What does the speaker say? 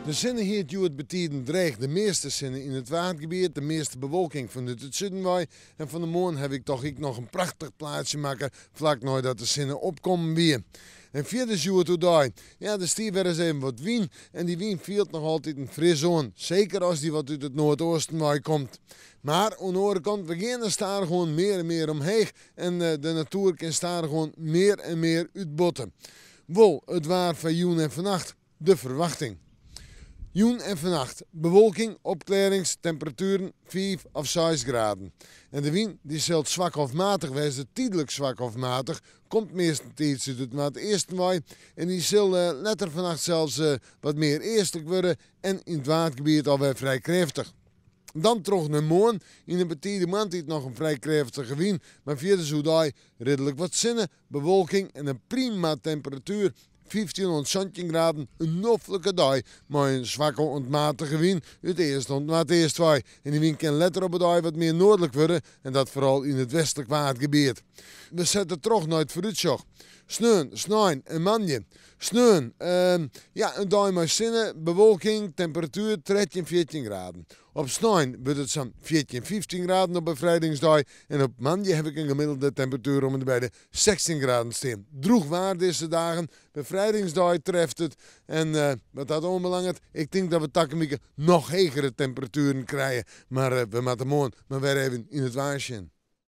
De sinne hie it hjoed betiden dreech. De measte sinne yn it Waadgebiet, de measte bewolking fanút it suden wei. En fan 'e moarn haw ik toch ek noch in prachtich plaatsje makke flak neidat de sinne opkommen wie. En fierders hjoed oerdei, ja, der stie wer ris even wat wyn en dy wyn fielt noch altiten fris oan, seker as dy wat út it noardeasten wei komt. Mar oan de oare kant, we geane stadichoan mear en mear omheech en de natoer kin stadichoan mear en mear útbotte. Wol it waar foar jûn en fannacht, de ferwachting. Jûn en fannacht, bewolking, opklearrings, temperatueren 5 of 6 graden. En de wyn dy sil swak of matich wêze, tydlik swak of matich, komt meastentiids út it noardeasten wei en dy sil letter fannacht sels wat mear eastlik wurde en yn it Waadgebiet alwer frij krêftich. Dan troch nei moarn, yn de betide moarntiid noch in frij krêftige wyn, mar fierders oerdei ridlik wat sinne, bewolking en in prima temperatuer, 15 oant 17 graden, in noflike dei mei in swakke oant matige wyn út east oant noardeast wei. En dy wyn kin letter op 'e dei wat mear noardlik wurde en dat foaral yn it westlik Waadgebiet. We sette troch nei it foarútsjoch. Sneon, snein en moandei. Sneon, ja, in dei mei sinne, bewolking, temperatuer 13, 14 graden. Op snein wurdt it sa'n 14, 15 graden op befrijdingsdei en op moandei haw ik in gemiddelde temperatuer om en by de 16 graden stean. Droech waar dizze dagen, befrijdingsdei treft it en wat dat oanbelanget, ik tink dat we takom wike noch hegere temperatueren krije. Mar we moatte moarn mar wer even yn it waar sjen.